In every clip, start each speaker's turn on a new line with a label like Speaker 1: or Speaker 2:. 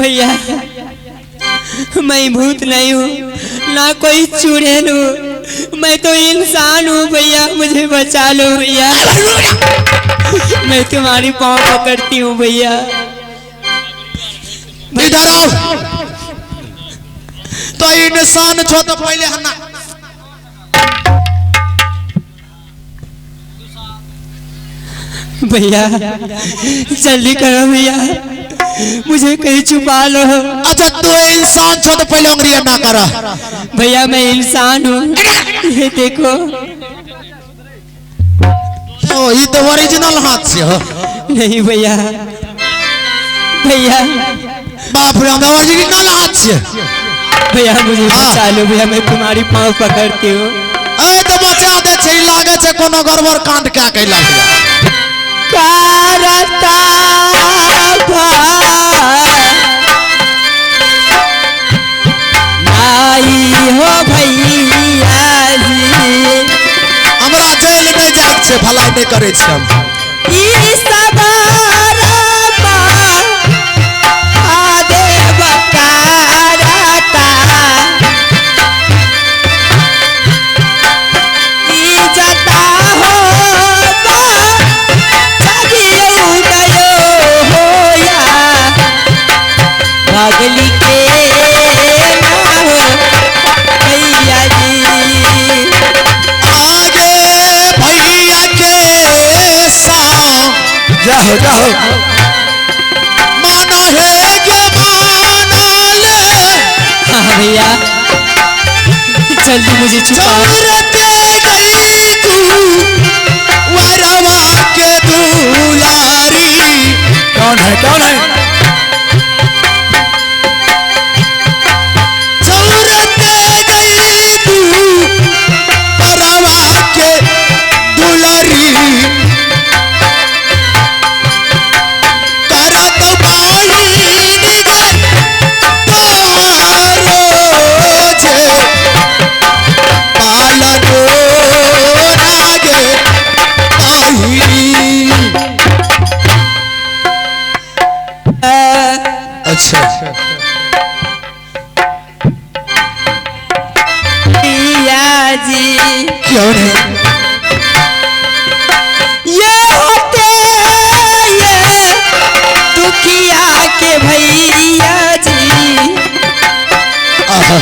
Speaker 1: भैया मैं भूत नहीं हूँ, ना कोई चुड़ैल हूँ, मैं तो इंसान हूँ भैया, मुझे बचा लो भैया। मैं तुम्हारी पाँव पकड़ती हूँ भैया।
Speaker 2: इधर आओ। तो इंसान छो तो पहले हना
Speaker 1: भैया जल्दी करो भैया, मुझे कहीं छुपा लो।
Speaker 2: अच्छा तू इंसान छो तो पहले उंगलियां ना कर।
Speaker 1: भैया मैं इंसान हूँ, ये देखो।
Speaker 2: ओ ये तो ओरिजिनल हाथ से हो।
Speaker 1: नहीं भैया, भैया
Speaker 2: बाप रे, हम ओरिजिनल हाथ से।
Speaker 1: भैया मुझे
Speaker 2: हाँ।
Speaker 1: बचा लो भैया, मैं तुम्हारी पाँव पकड़ती हूँ।
Speaker 2: ए तो बचा दे छै, लागे छै कोनो गड़बड़ कांड क्या कैला भैया।
Speaker 1: करता भाई हो भैया जी,
Speaker 2: हमरा जेल नहीं जाए छै, भलाई नहीं करे छै हम।
Speaker 1: ई सदारमा आदेव करता, ई जता हो बा जगियो गयो होया, भगली के ना हो भैया जी।
Speaker 2: आगे भैया के साथ
Speaker 3: जाहो जाहो।
Speaker 2: माना है के माना ले।
Speaker 1: हाँ भैया जल्दी मुझे छुपाओ।
Speaker 2: चौरते गई तू वरवा के दुलारी।
Speaker 3: कौन है कौन है?
Speaker 2: चौरते गई तू वरवा के दुलारी। करत बाहिनी गे तोहारो जे पालनो नागे बाहिनी। अच्छा
Speaker 1: भैया जी
Speaker 2: क्यों नहीं?
Speaker 1: ये होते ये दुखिया के भैया जी।
Speaker 2: आहा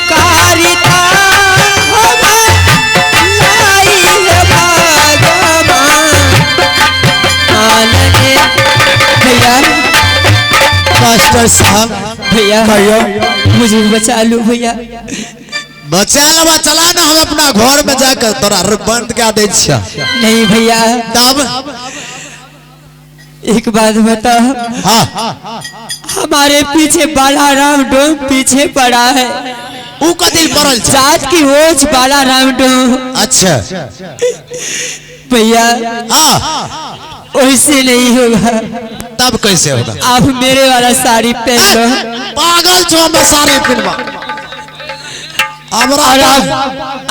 Speaker 1: कारिता लाई भगवान आनने। भैया
Speaker 2: मास्टर साहब
Speaker 1: भैया
Speaker 3: कहियो।
Speaker 1: मुझे बचा लो भैया।
Speaker 2: बचा लेबा, चला ना हम अपना घर में जाकर तोरा बंद कए दै छियै।
Speaker 1: नहीं भैया
Speaker 2: तब
Speaker 1: एक बात बताओ।
Speaker 2: हाँ
Speaker 1: हमारे पीछे बालाराम डोम पीछे पड़ा है।
Speaker 2: ऊ कथी पड़ल छै?
Speaker 1: जात की ओझ बालाराम डोम।
Speaker 2: अच्छा
Speaker 1: भैया
Speaker 2: हाँ
Speaker 1: वैसे नहीं होगा।
Speaker 2: तब कैसे होगा?
Speaker 1: आप मेरे वाला साड़ी पहन लो।
Speaker 2: पागल छो, हम साड़ी पिनबा। हमरा
Speaker 1: और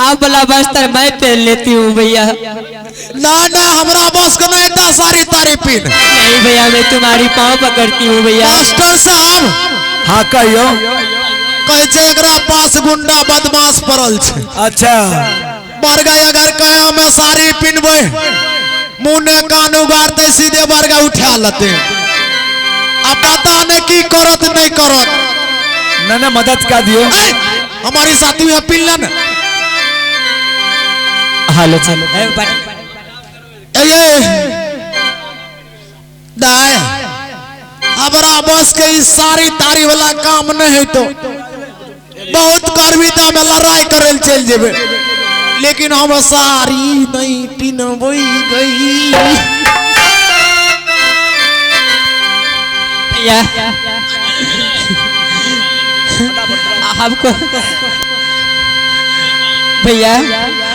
Speaker 1: आप वाला बस्तर मैं पहन लेती हूँ भैया।
Speaker 2: ना ना हमरा बस के नहीं एता साड़ी ताड़ी पिन।
Speaker 1: नहीं भैया मैं तुम्हारी पाँव पकड़ती हूँ भैया।
Speaker 2: मास्टर साहब
Speaker 3: हाँ कहियो।
Speaker 2: कहै छै एकरा पास गुंडा बदमाश पड़ल छै।
Speaker 3: अच्छा
Speaker 2: बरगा अगर कहे हमें साड़ी पिनबै, मुँह ने कान उगारते सीधे बरगा उठा लेते। आ पता नहीं की करत नहीं करत।
Speaker 3: ना ना मदद का दियो।
Speaker 2: ऐ, हमारी साथी में पिन ले ना।
Speaker 1: हेलो चलो
Speaker 2: ए ये दाय हमरा बस के ई साड़ी तारी वाला काम नहीं है तो बहुत करबी तो हमें लड़ाई करे चल जेबे, लेकिन हम साड़ी नहीं पिनबै गई।
Speaker 1: भैया आपको भैया